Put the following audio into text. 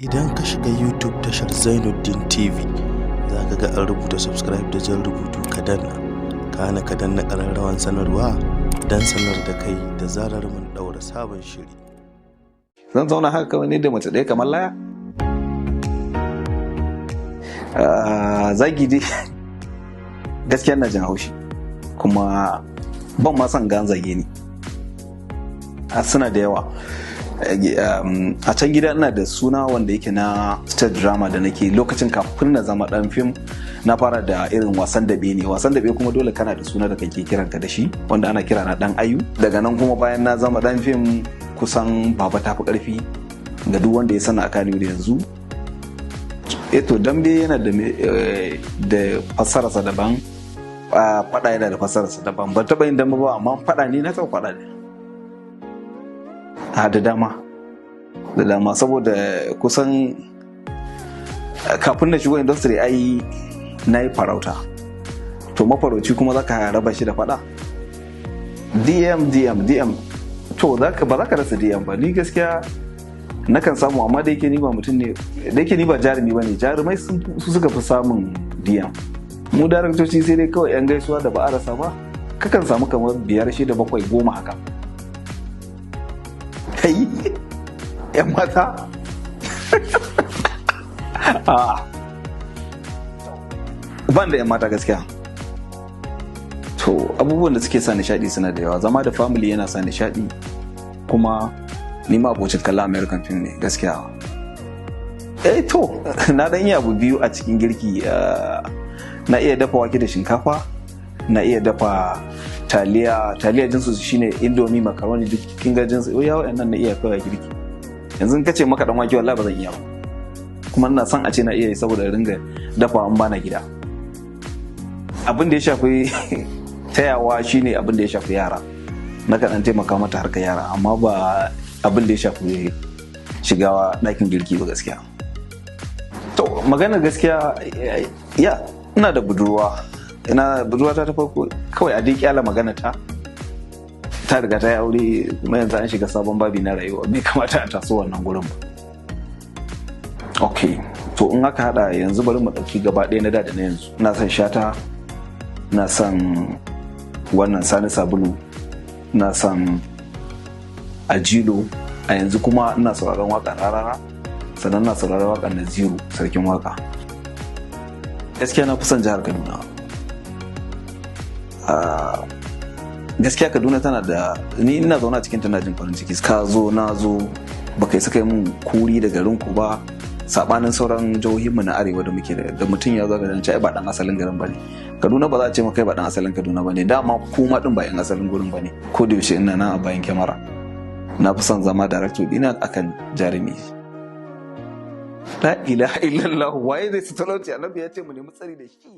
Idan ka shiga YouTube tashar Zainuddin TV, za ka ga an rubuta subscribe da jan rubutu, ka danna. Kana ka danna ƙararrawar sanarwa don sanar da kai da zarar mun ɗaura sabon shiri. Zan zauna haka kawai ne da mace ɗaya kamar laya? Zagi dai gaskiya na jin haushi, kuma ban ma son gan zage ni. Suna da yawa. A can gida ina da suna wanda yake na stage drama da nake lokacin kafin na zama dan fim. Na fara da irin wasan daɓe ne. Wasan daɓe kuma dole kana da suna da kake kiranka da shi, wanda ana kira na Dan Ayu. Daga nan kuma bayan na zama dan fim, kusan Baba Tafi Karfi ga duk wanda ya sana a Kano da yanzu. To, dambe yana da fassararsa daban, fada yana da fassararsa daban. Ban taɓa yin dambe ba, amma fada ne na taɓa fada ne. A da dama, da dama, saboda kusan kafin na shigo industry ai na yi farauta. To, mafarauci kuma zaka raba shi da fada? DM, DM, DM. To, zaka ba za ka rasa DM ba. Ni gaskiya nakan samu, amma da yake ni ba mutum ne, da yake ni ba jarumi ba ne, jarumai su suka fi samun DM. Mu daraktoci sai dai kawai yan gaisuwa da ba a rasa ba. Kakan samu kamar biyar, shida, bakwai, 10 haka. Kai, yan mata, a ban da yan mata gaskiya. To, abubuwan da suke sa nishadi suna da yawa. Zama da family yana sa nishadi, kuma ni ma abocin kallon American film ne gaskiya. Eh, to, na dan iya abu biyu a cikin girki. Na iya dafa wake da shinkafa, na iya dafa taliya. Taliya jinsu shine Indomie, macaroni, duk kin ga jinsu ya waɗannan na iya kawai girki. Yanzu in kace maka dan wake, wallahi ba zan iya ba, kuma ina son a ce na iya yi saboda ringa dafa in bana gida. Abin da ya shafi tayawa shine abin da ya shafi yara, na kan taimaka mata harkar yara, amma ba abin da ya shafi shiga ɗakin girki ba gaskiya. To, maganar gaskiya, ya ina da budurwa. Ina budurwa ta farko, kawai a dai kyala magana ta, ta riga ta yi aure, kuma yanzu an shiga sabon babi na rayuwa, bai kamata a taso wannan gurin ba. Ok, to, in aka hada yanzu, bari mu dauki gaba ɗaya na da da na yanzu. Ina son Shata, ina son wannan Sani Sabulu, ina son Ajilo. A yanzu kuma ina sauraron waka Rarara, sannan ina sauraron waka Naziru Sarkin Waka. Gaskiya na fi son jihar Kaduna. Gaskiya Kaduna tana da ni, ina zaune a cikin tana jin farin ciki. Ka zo, na zo, baka yi suka yi mun kuri da garin ku ba, sabanin sauran jihohinmu na arewa da muke da mutum ya zo garin, ai ba dan asalin garin bane. Kaduna ba za a ce maka ba dan asalin Kaduna bane, dama kuma din ba yan asalin gurin bane. Ko da yaushe ina nan a bayan kyamara, na fi son zama director dina akan jarumi. La ilaha illallah, waye zai su talauci? Annabi ya ce mu nemi tsari da shi.